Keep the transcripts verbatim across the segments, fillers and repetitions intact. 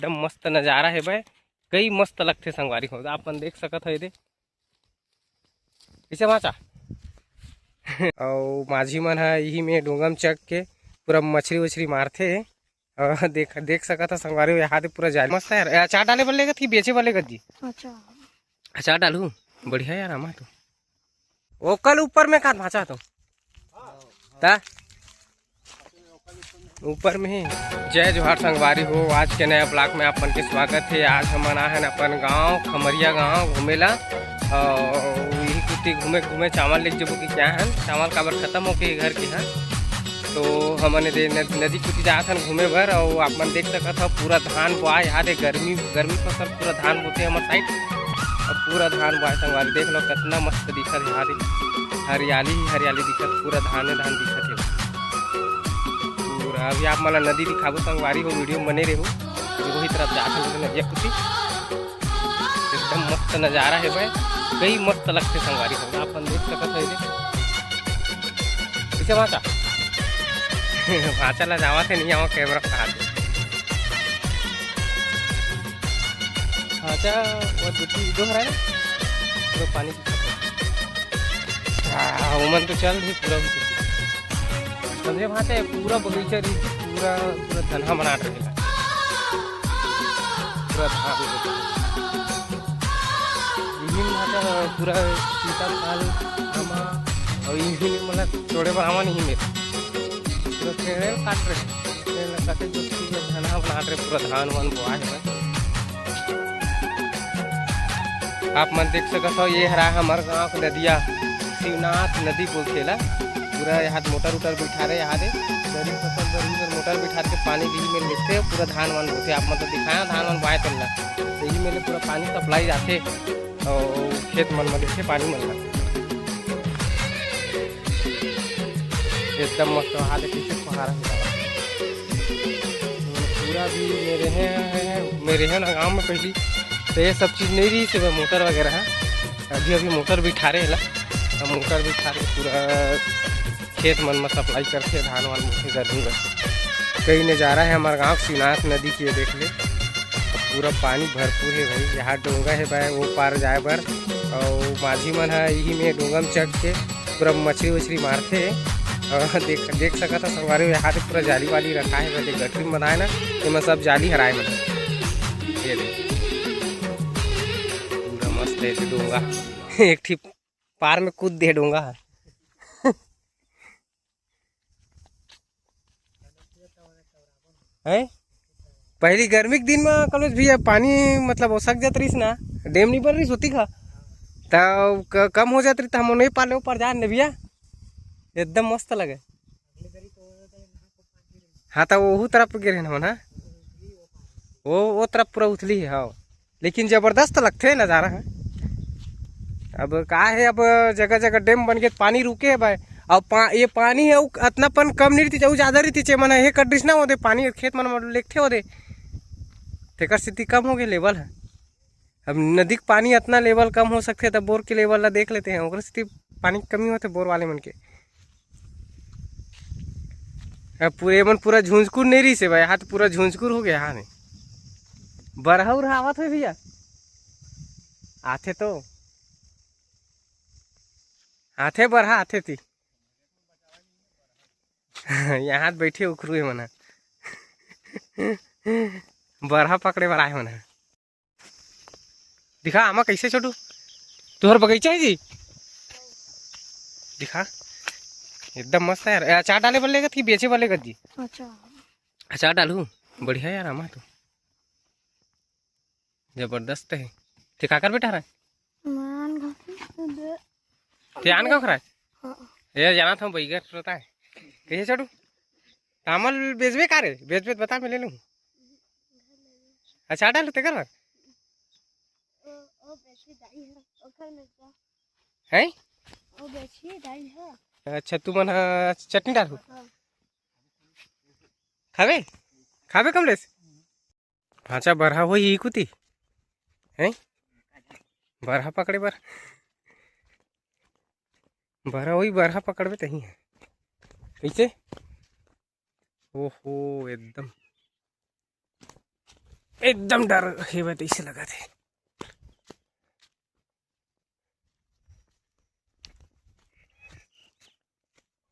एकदम मस्त नजारा हे भाई, कई मस्त लगथे संगवारी हो। आप मन देख सकत हो एदे, कइसे भांचा। अउ माझी मन ह इही में डोंगा म चघ के पूरा मछरी उछरी मारथे। अउ देख, देख सकत ह संगवारी हो, यहाँ दे पूरा जाली मस्त हे यार। ए, अचार डाले बर लेगत कि बेचे बर लेगत जी? अच्छा। अचार डालू, बढ़िया यार, आमा तो ओकर ऊपर में का भांचा तो ता ऊपर में ही। जय जोहार संगवारी हो, आज के नया ब्लॉग में आप मन के स्वागत हे। आज हमन आए हन अपन गांव, खमरिया गांव घूमे ला। अउ इही कुती घूमे घूमे चावल लेके जबो कि क्या हन, चावल काबर खत्म होके घर के हन। तो हमन एदे नद-, नदी कुती जात हन घूमे बर। अउ आप मन देख सकत हव, पूरा धान बोआय, यहाँ दे गर्मी, गर्मी फसल पूरा धान बोथे हमर साइड। अब पूरा धान बोआय संगवारी, देख लो कितना मस्त दिखत हे यहाँ दे, हरियाली ही हरियाली दिखत, पूरा धाने धान दिखत हे। पूरा अभी आप मन ला नदी दिखाबो संगवारी हो, वीडियो में बने रहू। वही तरफ जात हन नदिया कुती, एकदम मस्त नजारा हे भाई, कई मस्त लगथे संगवारी हो। आप मन देख सकत हो एदे, कइसे भांचा। भांचा ला जावत हे, नहीं आवा कैमरा कहा दे। भांचा वो दो तीन दो हरा ना, तो पानी की खपत। आ, ओमन तो चल रही पूरा भी। समझे भांचा, पूरा बगीचा रही, पूरा, पूरा धनहा बनात रहेला। पूरा धान। इही में भांचा पूरा सीता फल, आमा, अउ इही में मतलब तोड़े बर आवा नहीं मेरे। पूरा पेड़े काट रहे, पेड़ ला काटे जो चीज है, धनहा बनात रहे, पूरा धान वान बोआ है। आप मन देख सकत हो, ये हरा हमर गांव के नदिया, शिवनाथ नदी बोलथे ला। पूरा यहाँ मोटर उटर बिठा रहे, यहाँ दे खरीफ फसल बर भी मोटर बिठा के पानी भी में लेथे, पूरा धान वान बोथे। आप मन तो दिखाया धान वान बोआए तेन ला, तो यही में ले पूरा पानी सप्लाई जाथे अउ खेत मन में लेथे पानी मन ला। एकदम मस्त वहाँ ले कैसे फुहारा होता है। पूरा भी मेरे हैं, मेरे हैं ना गाँव में पहली, तो ये सब चीज़ नहीं रही, सिर्फ मोटर वगैरह है। अभी, अभी मोटर बिठा रहे हैं ना, अब मोटर बिठा के पूरा खेत मन में सप्लाई करथे धान वान बोथे गर्मी में। कई नज़ारा है हमारे गाँव शिवनाथ नदी के, ये देख ले। अब पूरा पानी भरपूर है भाई, यहाँ डोंगा है भाई, वो पार जाए बर। अउ माझी मन ह इही में डोंगा में चढ़ के पूरा मछरी उछरी मारथे। अउ देख, देख सकत ह संगवारी हो, यहाँ पे पूरा जाली वाली रखा है, पहले गठरी में बनाए ना, एमा सब जाली हराए मन। ये देख, पूरा मस्त है डोंगा। एक ठी पार में कूद दे डोंगा ह। हैं? पहली गर्मी के दिन में कॉलेज भी अब पानी मतलब ओसक जात रहिस ना, डैम नहीं बन रहिस होती का, त क-, कम हो जात रही, त हम नहीं पाले ऊपर जान ने भैया, एकदम मस्त लगे। हाँ, त ओहू तरफ गिरे ना, हाँ, वो, वो तरफ पूरा उथली है, हाँ। लेकिन जबरदस्त लगथे नज़ारा ह। अब का है, अब जगह जगह डैम बन के पानी रुके है भाई। अब पा-, ये पानी है, उ अतना पन कम नहीं रहती, चाहे उ ज़्यादा रहती, चे मन हे कड्रिस ना होते पानी खेत मन में लेगथे होते, तेकर सेती कम हो गए लेवल है। अब नदी के पानी अतना लेवल कम हो सकथे, तब बोर के लेवल ला देख लेते हैं, ओकर सेती पानी के कमी होथे बोर वाले मन के। अब पूरे मन पूरा झुंझकुर नहीं रहिस हे भाई, हाथ पूरा झुंझकुर हो गया, हाँ नहीं। बरहा उरहा आवत होही भैया, आथे तो, आथे बरहा आथे ती। यहाँ बैठे उखरू हे मन ह। बरहा पकड़े बर आए मन ह। दिखा आमा कैसे छोटू, तुहर बगीचा है जी? दिखा, एकदम मस्त है यार। ए, अचार डाले बर लेगत कि बेचे बर लेगत जी? अच्छा। अचार डालू, बढ़िया यार आमा तो जबरदस्त है। ते काकर बैठा रहा? मैं आन खाती हूँ, दे। ते आन का खरा? हाँ। ये जाना था बैगर रहता है। कैसे छोटू? तामल बेचबे का रे? बेचबे तो बता, मैं ले लूँ। अचार डालू तेकर बर? ओ, ओ बेची दाई है, ओकर में क्या? हैं? ओ बेची दाई है। अच्छा, तू मन ह चटनी डालू? हाँ। खाबे? खाबे कमलेश? भांचा बरहा होही कुती? हैं? बरहा पकड़े बर? बरहा होही, बरहा पकड़बे तही है। कैसे? ओहो, एकदम। एकदम डर हेवय तइसे लगत हे।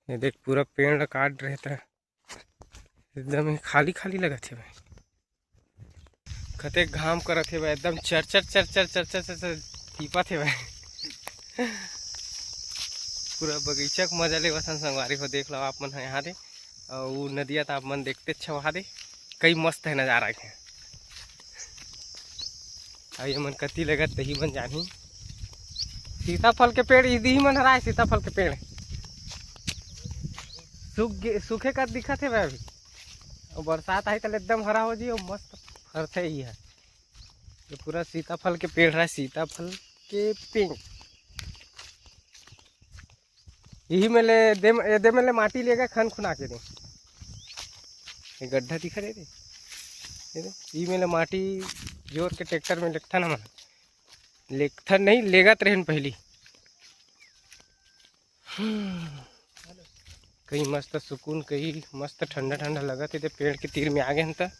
ये देख, पूरा पेड़ ला काट रहे त एकदम ही खाली खाली लगत हे भाई। कतेक घाम करत हे भाई, एकदम चर चर चर चर चर चर चर चर टीपत हे भाई। पूरा बगीचा के मजा लेवत हन संगवारी हो, देख लो आप मन ह यहाँ दे। अउ नदिया त आप मन देखते अच्छा वहाँ दे, कई मस्त है नजारा के। अउ ये मन कति लगत तही मन जानही। सीताफल के पेड़ इदी ही मन हराय, सीताफल के पेड़ सूख गे, सूखे का दिखत हे भाई अभी। अउ बरसात आही त एकदम हरा हो जी, अउ मस्त फरथे ही है। ये पूरा सीताफल के पेड़ है, सीताफल के पेड़। यही में ले दे, ये दे में ले माटी लेगा खन खुना के दे। ये गड्ढा दिखा दे, दे। ये दे, यही में ले माटी जोर के ट्रैक्टर में लेगथन हमन। लेगथन नहीं, लेगत रहन पहली। कई मस्त सुकून, कई मस्त ठंडा ठंडा लगत हे। ते पेड़ के तीर में आ गए हन त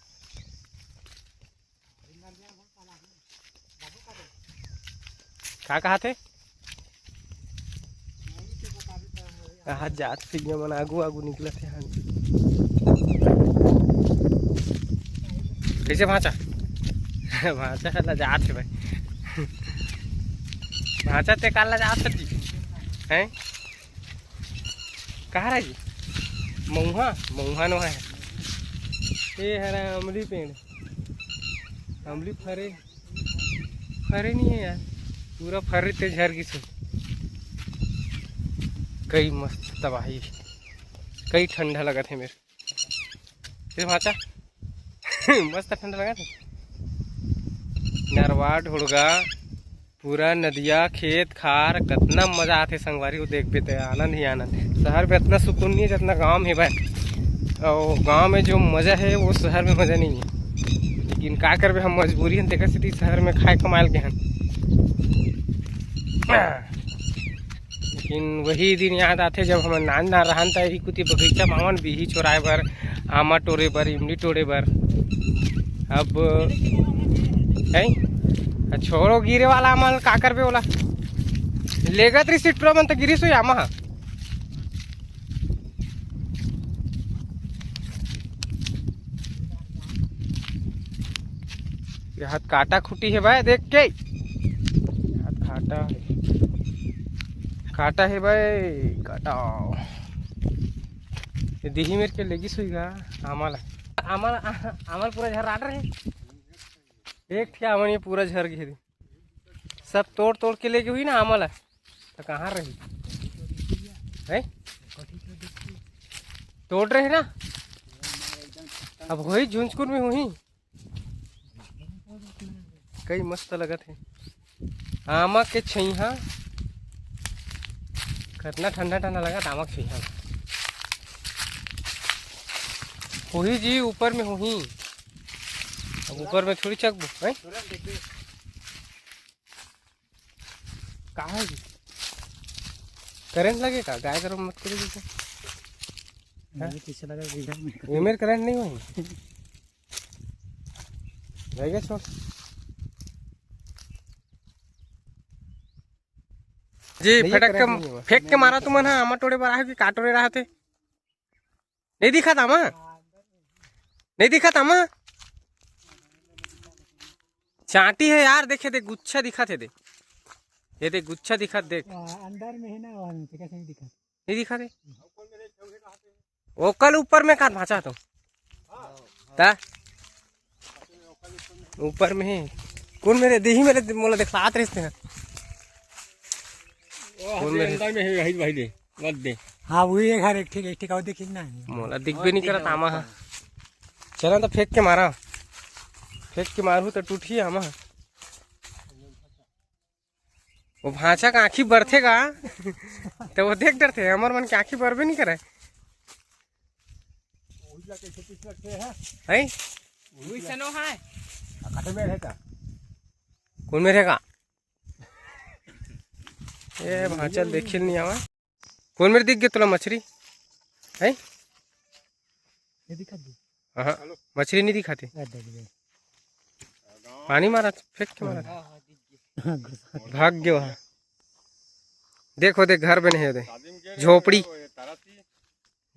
का कहा थे? कहा जात फिर ये मन आगू आगू निकलत हे। हाँ, कैसे भांचा? भांचा ला जात हे भाई। भांचा ते काल ला जात हे जी, हैं? कहाँ रह जी? मऊहा, मऊहा नो है। ये हरा अमली पेड़, अमली फरे, फरे नहीं है यार, पूरा फरे ते झर गिस। कई मस्त तबाही, कई ठंडा लगत हे मेरे। फिर भांचा मस्त ठंडा लगत हे। नरवा ढोड़गा, पूरा नदिया, खेत खार, कतना मजा आथे संगवारी, वो देखबे त आनंद ही आनंद। शहर में इतना सुकून नहीं है जितना गांव में भाई। और गांव में जो मजा है वो शहर में मजा नहीं है, लेकिन का करबे, हम मजबूरी हन, तेकर सेती शहर में खाए कमाए ल गे हन। लेकिन वही दिन याद आथे, जब हमन नान नान रहन, त एही कुती बगीचा म आवन, बिही चोराए बर, आमा टोरे बर, इमली टोरे बर। अब, हैं? आ छोड़ो, गिरे वाला आमा ल का करबे ओला? लेगत रही सिट्रो मन त गिरिस होई आमा ह। ये हाथ काटा खुटी हे भाई, देख के। हाथ काटा, काटा हे भाई, काटा। ये दिही मेर के लेगिस होई गा, आमा ल, आमा ल, आमा ल पूरा झर्राट रहे। एक ठे आमा ल ये पूरा झर गे हे। सब तोड़ तोड़ के लेगे होही ना आमा ल, त कहाँ रही? हैं? तोड़ रहे ना? अब होही झुंझकुन में होही। कई मस्त लगत हे आमा के छइहा। कतना ठंडा ठंडा लगत आमा के छइहा। होही जी, ऊपर में होही। अब ऊपर में थोड़ी चघबो, हैं? का है जी? करंट लगे का? गाय गरम मत करो जी। हाँ? मुझे पीछे लगा कि इधर में ये मेरे करंट नहीं होई। रह गया छोड़। जी, नहीं, फटक करंट के नहीं हुआ। फेंक के मारा तुमन हा, आमा टोड़े बर आए हो कि का टोड़े रहा थे? नहीं दिखा था आमा? नहीं दिखा था आमा? चांटी है यार, देखे दे, गुच्छा दिखा थे दे। ये दे, गुच्छा दिखा देख। आ, अंदर में है ना, वहाँ में, तो कैसे नहीं दिखा? नहीं दिखा दे। ओकल ऊपर में का भांचा तो? ता? ऊपर में ही। कौन मेरे देही मेरे मोला दिखलात रहिस तेहा? ओ, कौन मेरे? अंदर में है, वही, वही दे। मत दे। हाँ, वही एक हर एक ठीक, एक ठीक और देखिए ना। मोला दिखबे नहीं करत आमा हा। चला तो फेंक के मारा। फेंक के मारू तो टूटही आमा हा। वो भांचा का आँखी बरथे का, तो वो देख डरथे, हमर मन के आँखी बरबे नहीं करे। हैं? वही सनो है। कौन मेरे का? ए, भांचा ल देखे ल नहीं आवा। कौन मेरे दिख गए तोला मछरी? हैं? ये दिखा दे। हाँ, मछरी नहीं दिखाते। आ, देख, देख। पानी मारत, फेंक के मारत। भाग गयो हा। देखो देख, घर बने हे दे। झोपड़ी।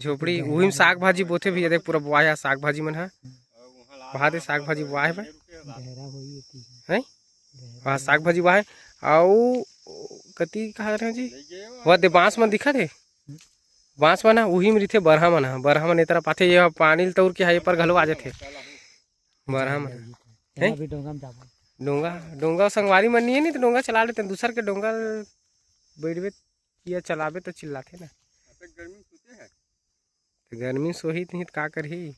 झोपड़ी, उही में साग भाजी बोथे भैया। देख, पूरा बोआय हे साग भाजी मन ह। वहाँ दे साग भाजी बोआय हे। हैं? वहाँ साग भाजी बोआय हे। अउ कति कहा रहे जी? वह दे बांस मन दिखत हे। बांस मन ह, उही में रहिथे बरहा मन ह। बरहा मन ए तरफ आथे, ये पानी ल तौर के ह, ये पर घलो आ जाथे। बरहा मन। हैं? अभी डोंगा में जाबो। डोंगा, डोंगा संगवारी मन नहीं है, नहीं तो डोंगा चला लेते हैं। दूसर के डोंगा बैठबे या चलाबे तो चिल्लाथे ना। गर्मी सोही नहीं तो का करही?